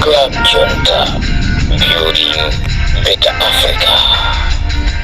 Club Junta, building better Africa.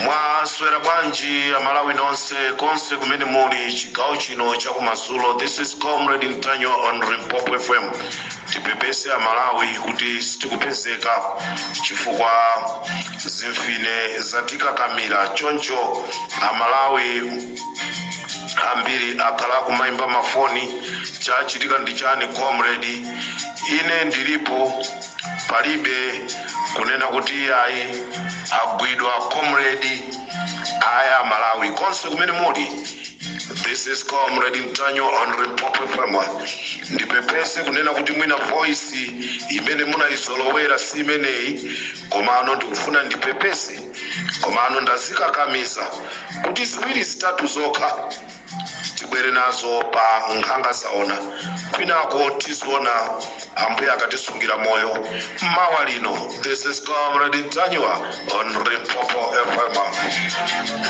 Mwaswera bwanji Amalawi nonse konse kumene muli chigawo chino chakumadzulo? This is Comrade Ntanyiwa on Limpopo FM. Tipepese Amalawi kuti sitikupezeka chifukwa zimfine zatikakamira. Choncho Amalawi ambiri akhala akumayimba mafoni, "Chachitika ndi chani, comrade?" Ine ndilipo, palibe kunena kuti ayi, agwidwa comrade. Aya, Malawi konse kumene muli, this is Comrade Ntanyiwa on Limpopo FM. Ndipepese kunena kuti mwina voice imene munayizolowera si imeneyi, komano ndikufuna ndipepese, komano ndazikakamiza kuti ziwiri zitatu zokha tibwere nazo pa Nkhanga Zaona. Kwinako tiziona, Ambuye akatisungira moyo mawa lino. This is Comrade Ntanyiwa on Limpopo FM.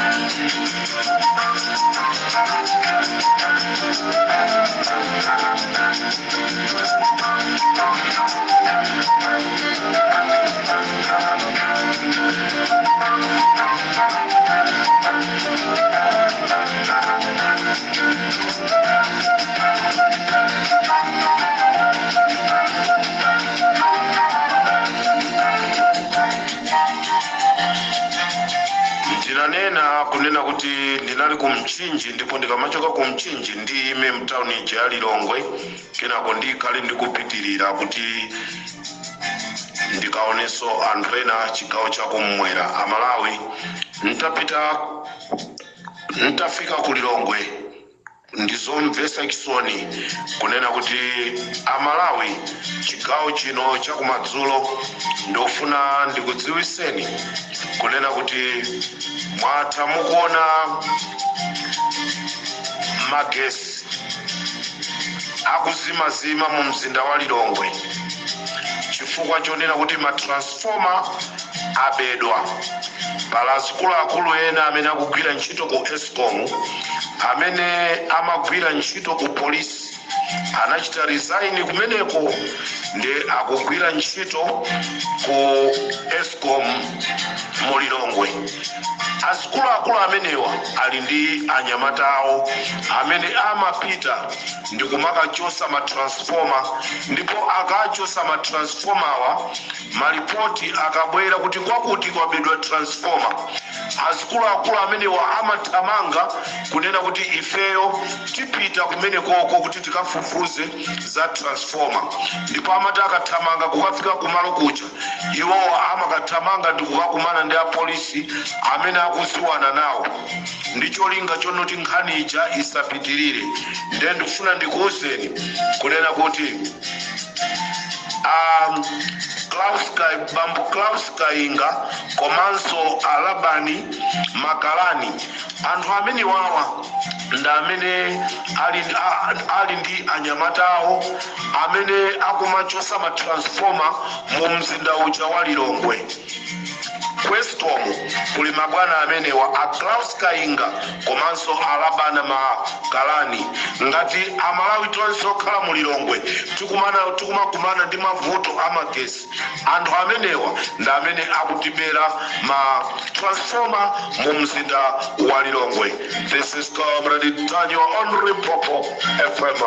Ndinanena kunena kuti ndinali ku Mchinji, ndipo ndikamachoka ku Mchinji ndiyime mtawuni ija ya Lilongwe, kenako ndikhale ndikupitirira kuti ndikaonenso anthu ena chigawo chakummwera. Amalawi, ntapita, ntafika ku Lilongwe, ndizomvetsa chisoni kunena kuti Amalawi chigawo chino chakumadzulo, ndofuna ndikudziwiseni kunena kuti mwatha mukuona magesi akuzimazima mu mzinda wa Lilongwe chifukwa chonena kuti ma transformer abedwa. Pala akuluakulu ena amene akugwira ntchito ku ESCOM, amene amagwira ntchito ku polisi, anachita resign kumeneko ndi akugwira ntchito ku ESCOM mu Lilongwe. Azikuluakulu amenewa ali ndi anyamata awo amene amapita ndi kumakachosa ma transformer, ndipo akachosa ma transformer, malipoti akabwera kuti kwakuti kwabedwa transformer, azikuluakulu amenewa amathamanga kunena kuti ifeyo tipita kumene koko kuti tikafufuze za transformer. Ndipo amati akathamanga kukafika kumalo kuja, iwowa amakathamanga ndi kukakumana ndi apolisi amene akuziwana nawo ndi cholinga chonoti nkhani ija isapitirire. Ndiye ndikufuna ndikuwuzeni kunena kuti Bambo Klaus Kainga komanso Alabani Makalani, anthu amene wawa ndi amene ali ndi anyamata awo amene akumachosa ma transformer mu mzinda uja wa Lilongwe. Ku ESCOM kuli mabwana amenewa, a Klaus Kainga komanso Alabana Makalani. Ngati Amalawi tonse okhala mu Lilongwe tikumakumana ndi mavuto amagesi, anthu amenewa ndi amene akutibera ma transformer mu mzinda wa Lilongwe. This is Comrade Ntanyiwa on Limpopo FM.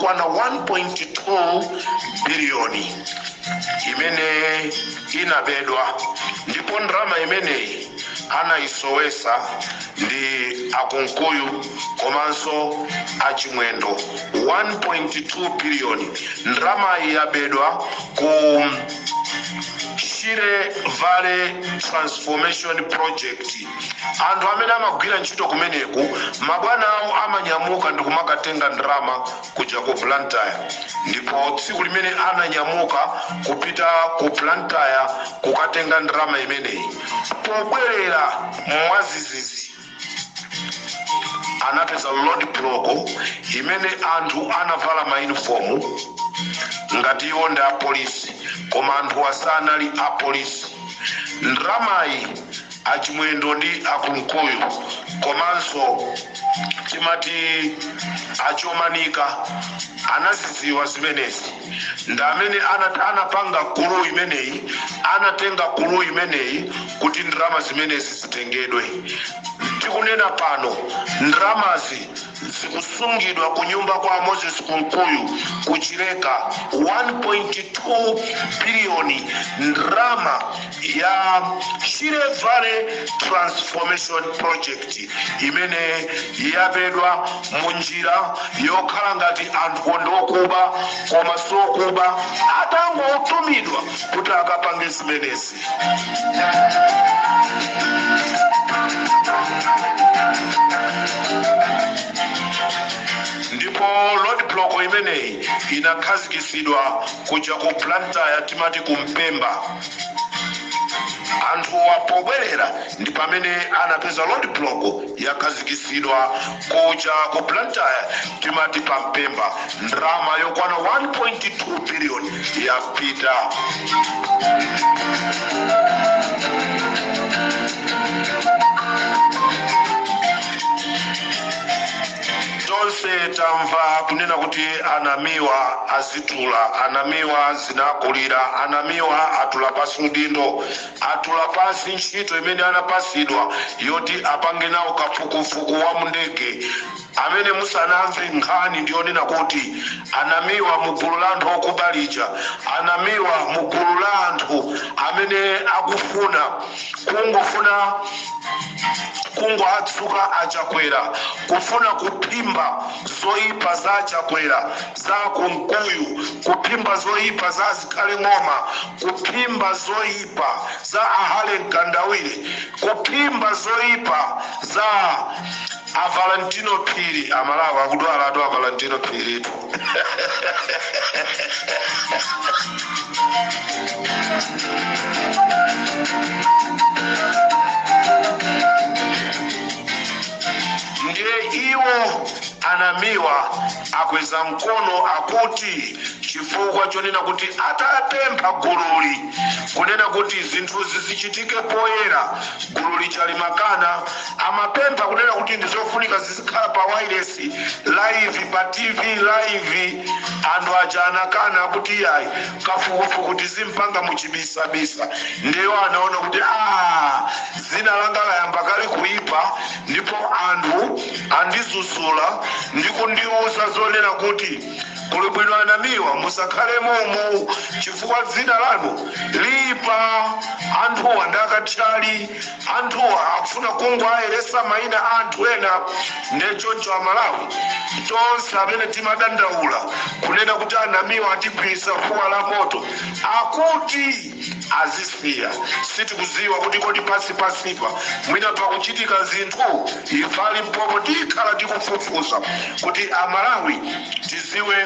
yokwana 1.2 biliyoni imene inabedwa, ndipo ndalama imeneyi anayisowesa ndi akunkuyu komanso achimwendo. 1.2 biliyoni ndalama iyi yabedwa ku Shire Valley Transformation Project. Anthu amene amagwira ntchito kumeneku, mabwana awo amanyamuka ndi kumakatenga ndalama kuja ku Blantyre, ndipo tsiku limene ananyamuka kupita ku Blantyre kukatenga ndalama imeneyi, pobwerera mwazizizi anapeza road block imene anthu anavala mayunifomu ngati iwo ndi apolisi, koma anthu asanali apolisi. Ndalamayi achimwendo ndi akunkuyu komanso timati achomanika anaziziwa zimenezi, ndi amene anapanga kulu imeneyi, anatenga kulu imeneyi kuti ndalama zimenezi zitengedwe. Tikunena pano ndalamazi zikusungidwa ku nyumba kwa Moses Kunkuyu kuchileka, 1.2 biliyoni ndalama ya Shire Valley Transformation Project imene yabedwa mu njira yokhala ngati anthu ndiokuba koma sokuba, atangotumidwa kuti akapange zimenezi. Ndipo road block imeneyi inakhazikitsidwa kuja ku Blantyre, timati kumpemba. Anthu apobwerera ndi pamene anapeza road block yakhazikitsidwa kuja ku Blantyre, timati pampemba. Ndalama yokwana 1.2 billion yapita. Tonse tamva kunena kuti anamiwa azitula, anamiwa zinakulira, anamiwa atula pasi udindo, atula pasi ntchito imene anapasidwa yoti apange nawo kafukufuku wa mundege. Amene musanamve nkhani ndiyonena kuti anamiwa mugulu la anthu okubalija, anamiwa mugulu la anthu amene akufuna kungofuna kungoatsuka achakwera, kufuna kuphimba zoyipa za achakwera, za kunkuyu, kuphimba zoyipa za azikhale ng'oma, kuphimba zoyipa za ahale mkandawire, kuphimba zoyipa za a Valentino Phiri. Amalawi akudwala atu a Valentino Phiritu. Ndiye iwo anamiwa akweza mkono, akuti chifukwa chonena kuti atapempha gululi kunena kuti zinthuzi zichitike poyera, gululi chalimakana. Amapempha kunena kuti ndizofunika zizikhala pa wireless live, pa TV live. Anthu aja anakana kuti iyayi, kafukufuku tizimpanga muchibisabisa. Ndiyo anaona kuti zina langa layamba kale kuipa, ndipo anthu andizuzula ndi kundiuza zonena kuti kuli bwino anamiwa musakhale momo chifukwa dzina lanu lipa. Anthuwa ndi akathyali, anthuwa akufuna kungoayeresa mayina a anthu ena. Ndechoncho amalawi tonse amene timadandaula kunena kuti anamiwa atigwirisa fuwa la moto, akuti azisiya. Sitikuziwa kuti kodi pasi pasipa mwina pakuchitika zinthu. Ife Limpopo tikhala tikufufuza kuti amalawi tiziwe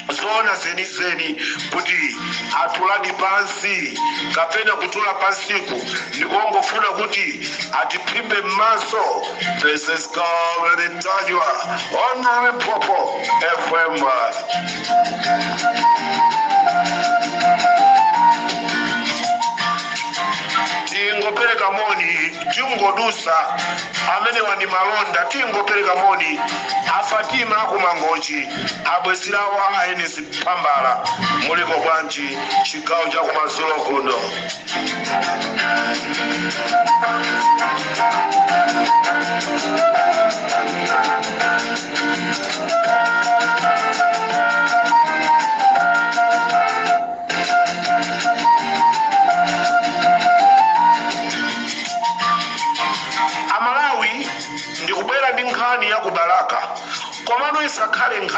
zoona zenizeni kuti atuladi pansi kapena kutula pansiku ndikongofuna kuti atiphimbe m'maso. This is Comrade Ntanyiwa on Limpopo FM. Tingopereka moni, tingodusa amene wandi malonda. Tingopereka moni a Fatima akumangochi, abwezirawo a Enes Pambala, muliko bwanji chigawo cha kumadzulo kuno?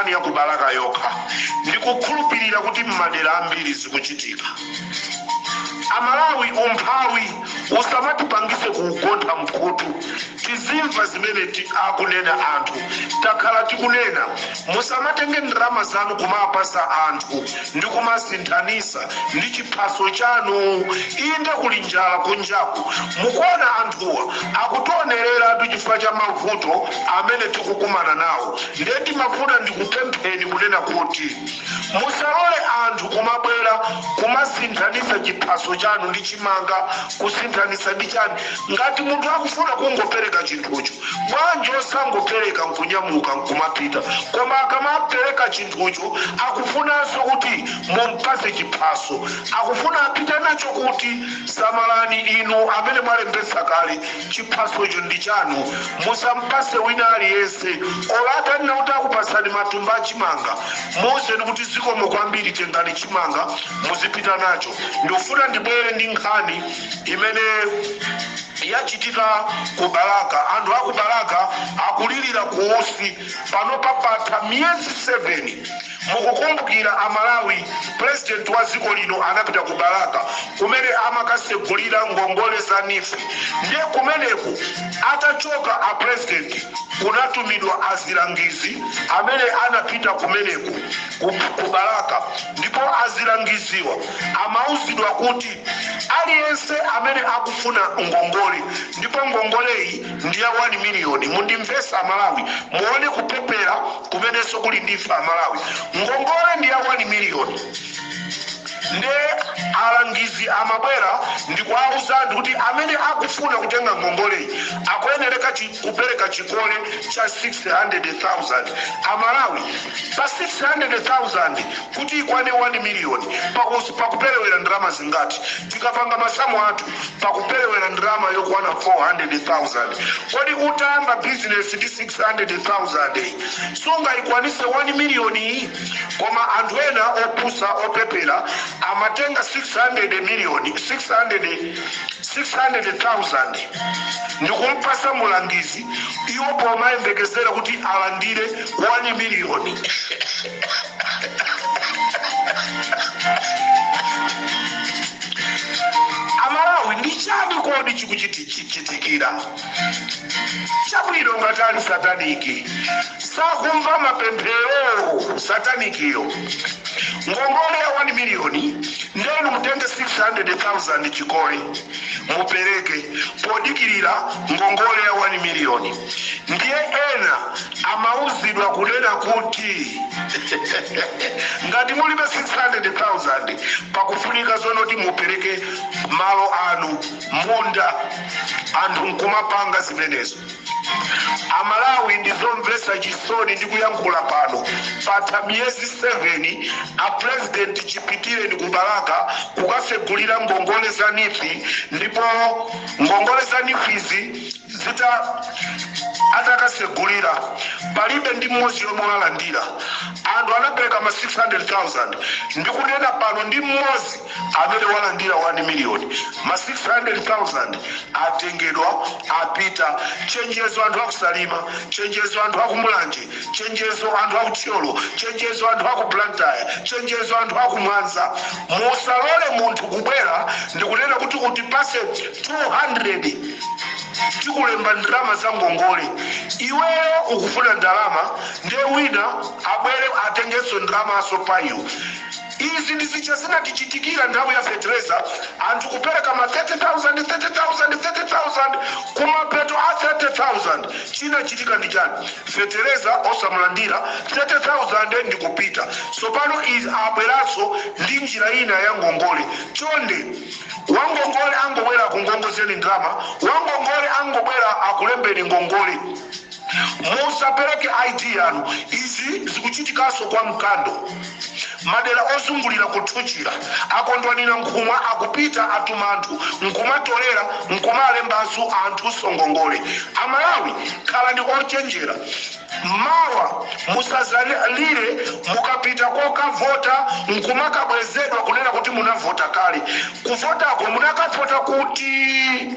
nkhani ya ku Balaka yokha. Ndikukhulupirira kuti m'madera ambiri zikuchitika. Amalawi, umphawi usamatipangise kuugontha mkhutu. Tizimva zimene akunena anthu. Takhala tikunena, musamatenge ndalama zanu kumapasa anthu ndi kumasinthanisa ndi chiphaso chanu. Inde, kuli njala kunjaku. Mukuona anthuwa akutionereratu chifukwa cha mavuto amene tikukumana nawo. Ndiye timafuna ndikupempheni kunena kuti musalole anthu kumabwera kumasinthanisa chiphaso chanu ndi chimanga, kusinthanisa ndi chani. Ngati munthu akufuna kungopereka chinthucho, bwanji osangopereka nkunyamuka nkumapita? Koma akamapereka chinthucho, akufunanso kuti mumpase chiphaso, akufuna apite nacho kuti. Samalani inu amene mwalembetsa kale, chiphasocho ndi chanu, musampase wina aliyense. Olo atanena kuti akupasani matumba achimanga, muuzeni kuti zikomo kwambiri, tengani chimanga muzipita nacho. Ndikufuna ndibwere ndi nkhani imene yachitika ku Balaka. Anthu aku Balaka akulirira kuusi. Pano papatha miyezi 7. Mukukumbukira Amalawi, president wa dziko lino anapita ku Balaka kumene amakasegulira ngongole za NEEF. Ndiye kumeneku atachoka a president, kunatumidwa azilangizi amene anapita kumeneku ku Balaka, ndipo azilangiziwa amauzidwa kuti aliyense amene akufuna ngongole, ndipo ngongoleyi ndi ya 1 miliyoni. Mundimvesa Amalawi, muone kupepera kumenenso kuli ndife Amalawi. Ngongole ndi ya 1 miliyoni. Nde alangizi amabwera ndikuwauza anthu kuti amene akufuna kutenga ngongoleyi akuyenereka kupereka chikole cha 600,000. Amalawi, pa 600,000 kuti ikwane 1 miliyoni pakuperewera ndalama zingati? Tikapanga masamu athu, pakuperewera ndalama yokwana 400,000. Kodi utayamba bizinesi ndi 600,000 sungayikwanise 1 miliyoni? Koma anthu ena opusa, opepera, amatenga 600 miliyoni, 600 600,000 ndikumpasa mulangizi, iwo pomayembekezera kuti alandire 1 miliyoni. Amalawi, ndi chani kodi chikuchitikira? Chabwino, ngati ali sataniki, sakumva mapemphero satanikiyo. Ngongole ya 1 miliyoni, ndenu mutenge 600,000 chikole mupereke podikirira ngongole ya 1 miliyoni. Ndiye ena amauzidwa kunena kuti ngati mulibe 600,000, pakufunika zonoti mupereke malo anu, munda. Anthu nkumapanga zimenezo. Amalawi, ndizomvetsa chisoni ndikuyankhula pano, patha miyezi 7 a president chipitireni ku Balaka kukasegulira ngongole za NEEF, ndipo ngongole za NEEF izi zita atakasegulira, palibe ndi mmodzi yomwe walandira. Anthu anapereka ma 600,000. Ndikunena pano, ndi mmodzi amene walandira 1 million. Ma 600,000 atengedwa, apita. Chenjezo anthu akuSalima, chenjezo anthu akuMulanje, chenjezo anthu akuThyolo, chenjezo anthu aku Blantyre, chenjezo anthu akuMwanza. Musalole munthu kubwera ndikunena kuti utipase 200, tikulemba ndalama za ngongole. Iweyo ukufuna ndalama, ndiye wina abwere atengenso ndalamaso pa iwe. Izi ndi zija zinatichitikira nthawi ya fetereza, anthu kupereka ma 30,000, 30,000, 30,000. Kumapeto a 30,000 chinachitika ndi chani? Fetereza osamulandira, 30,000 ndikupita. Tsopano izi abweranso ndi njira ina ya ngongole. Chonde, wangongole angobwera akungongozeni ndalama, wangongole angobwera akulembeni ngongole, musapereke ID yanu. Izi zikuchitikanso kwa Mkando, madera ozungulira kuthuchira. Akondwanira Nkhumwa akupita atuma anthu nkumatolera nkumalembanso anthu ngongole. Amalawi, khalani ochenjera. Mawa musazalire mukapita kokavota nkumakabwezedwa kunena kuti munavota kale. Kuvotako munakavota kuti?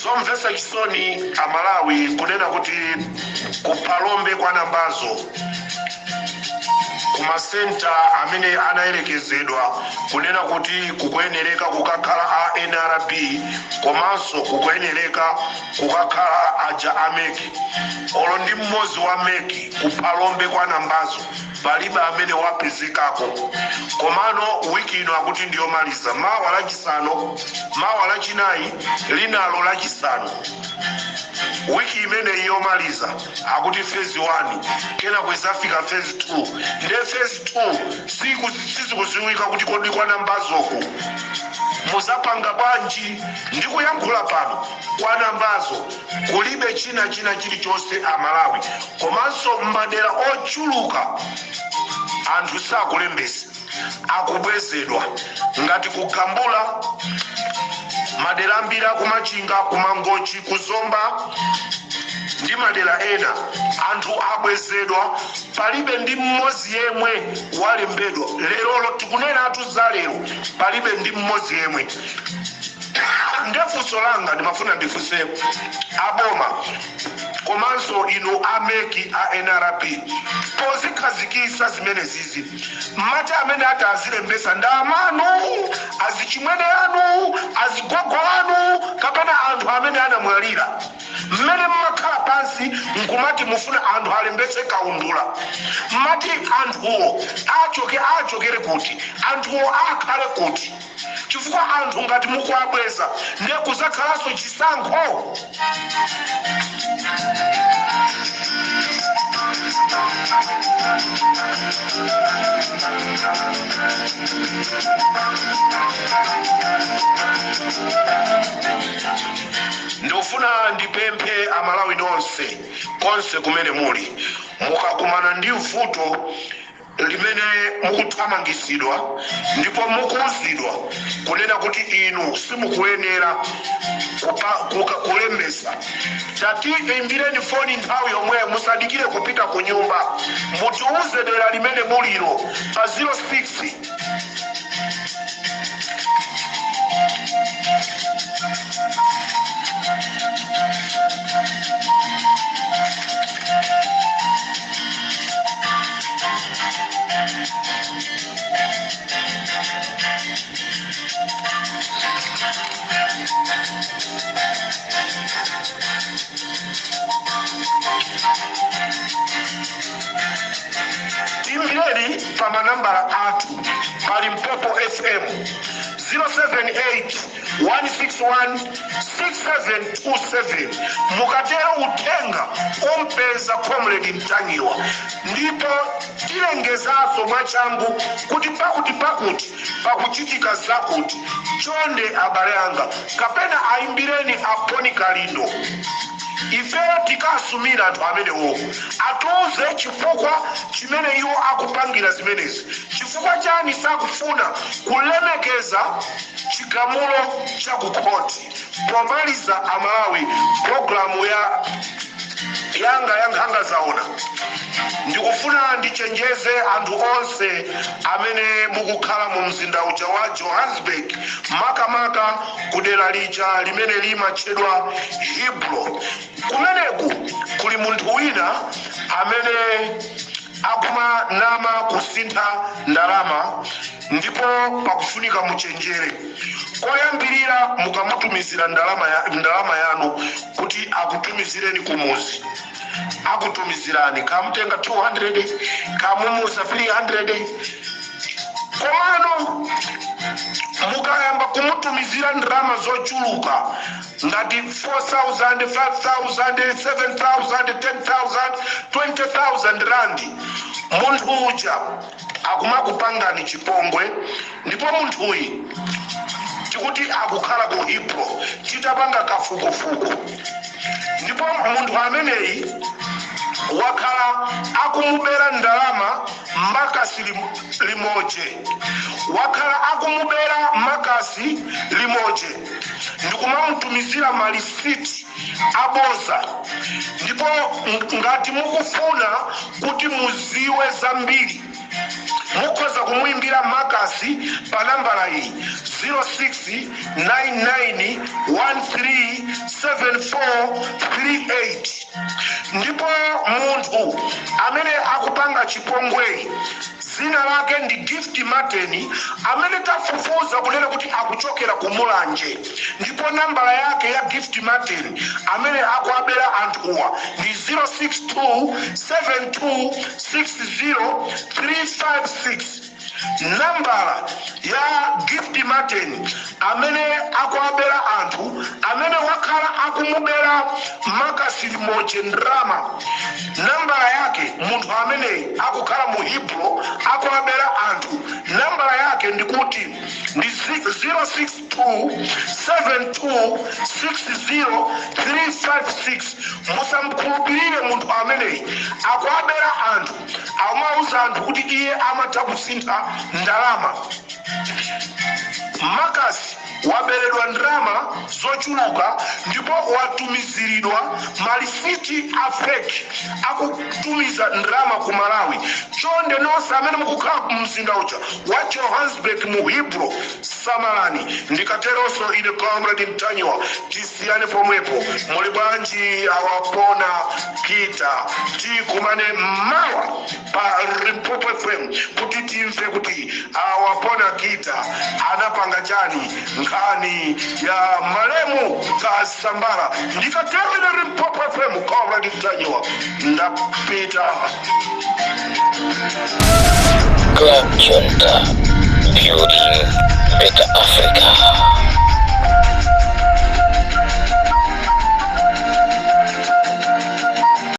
Zomvetsa chisoni Amalawi kunena kuti kuphalombe kwa Nambazo, kumasenta amene anayerekezedwa kunena kuti kukuyenereka kukakhala a NRB komanso kukuyenereka kukakhala aja a MEC, olo ndi mmodzi wa MEC kuphalombe kwa Nambazo palibe amene wapezekako. Komano wiki ino akuti ndiyomaliza, mawa Lachisanu, mawa Lachinayi, linalo Lachisanu, wiki imeneyi yomaliza akuti phase 1, kenako izafika phase 2. Nde phase 2 sizikuziwika kuti kodi kwa Nambazoku muzapanga bwanji. Ndikuyankhula pano kwa Nambazo kulibe china chilichonse Amalawi, komanso m'madera ochuluka anthu sakulembesa, akubwezedwa, ngati kugambula, madera ambiri akuMachinga, kuMangochi, kuZomba ndi madera ena, anthu abwezedwa, palibe ndi mmodzi yemwe walembedwa lerolo. Tikunenatu za lero, palibe ndi mmodzi yemwe. Ndefunso langa ndimafuna ndifunse aboma komanso inu a MEC, a NRB, pozikhazikisa zimene zizi, mmati amene ati azilembesa ndi amanu, azichimwene anu, azigogo anu, kapena anthu amene anamwalira? Mmene mmakhala pansi nkumati mufuna anthu alembetse kaundula, mmati anthuwo achoke achokere kuti? Anthuwo akhale kuti? Chifukwa anthu ngati mukuabweza, ndiye kuzakhalanso chisankho. Ndikufuna ndipemphe Amalawi nonse konse kumene muli, mukakumana ndi vuto limene mukuthamangisidwa ndipo mukuuzidwa kunena kuti inu simukuyenera kulembesa, tati imbireni foni nthawi yomweyo, musadikire kupita ku nyumba. Mutiuze dera limene muliro pa 06 Timbireni pa manambala athu pa Limpopo FM, 078 161 6727. Mukatero uthenga umpeza Comrade Mtanyiwa, ndipo tilengezanso mwachangu kuti pakuti pakuti pakuchitika zakuti. Chonde abale anga, kapena ayimbireni aponi Kalindo, ifeyo tikasumira anthu amenewo atiuze chifukwa chimene iwo akupangira zimenezi, chifukwa chani sakufuna kulemekeza chigamulo cha kukhoti. Pomaliza Amalawi, programu ya yanga ya Nkhanga Zaona, ndikufuna ndichenjeze anthu onse amene mukukhala mu mzinda uja wa Johannesburg, makamaka kudera lija limene limatchedwa Hillbrow. Kumeneku kuli munthu wina amene akumanama kusintha ndalama, ndipo pakufunika muchenjere. Koyambirira, mukamutumizira ndalama yanu kuti akutumizireni kumuzi, akutumizirani, kamutenga 200, kamumuza 300. Komano mukayamba kumutumizira ndalama zochuluka ngati 4000, 5000, 7000, 10,000, 20,000 randi, munthu uja akumakupangani chipongwe. Ndipo munthuyi tikuti akukhala ku Hillbrow, titapanga kafukufuku, ndipo munthu ameneyi Wakhala akumubera ndalama Marcus Limoje, wakhala akumubera Marcus Limoje ndikumamutumizira malisiti aboza. Ndipo ngati mukufuna kuti muziwe zambiri, mukhoza kumuimbira Marcus pa nambala iyi, 0699137438. Ndipo munthu amene akupanga chipongweyi dzina lake ndi Gift Martin, amene tafufuza kunena kuti akuchokera ku Mulanje. Ndipo nambala yake ya Gift Martin amene akuabera anthuwa ndi 062 7260 356. Nambala ya Gift Martin amene akuabera anthu, amene wakhala akumubera Marcus Limoje ndrama, nambala yake munthu ameneyi akukhala mu Hillbrow, akuabera anthu, nambala yake ndikuti ndi 062 7260 356. Musamkhulupirire munthu ameneyi, akuabera anthu. Amauza anthu kuti iye amatha kusintha ndalama. Marcus waberedwa ndalama zochuluka ndipo watumiziridwa malisiti a fake akutumiza ndalama ku Malawi. Chonde nonse amene mukukhala ku mzinda uja wa Johannesburg mu Hillbrow, samalani. Ndikateronso ine Comrade Mtanyiwa, tisiyane pomwepo. Muli bwanji? Awapona Kita, tikumane mawa pa Limpopo FM kuti timve kuti awapona Kita anapanga chani nkhani ya malemu Kasambara. Ndikatero ine Limpopo FM, Comrade Mtanyiwa, ndapita. Club Junta, building better Africa.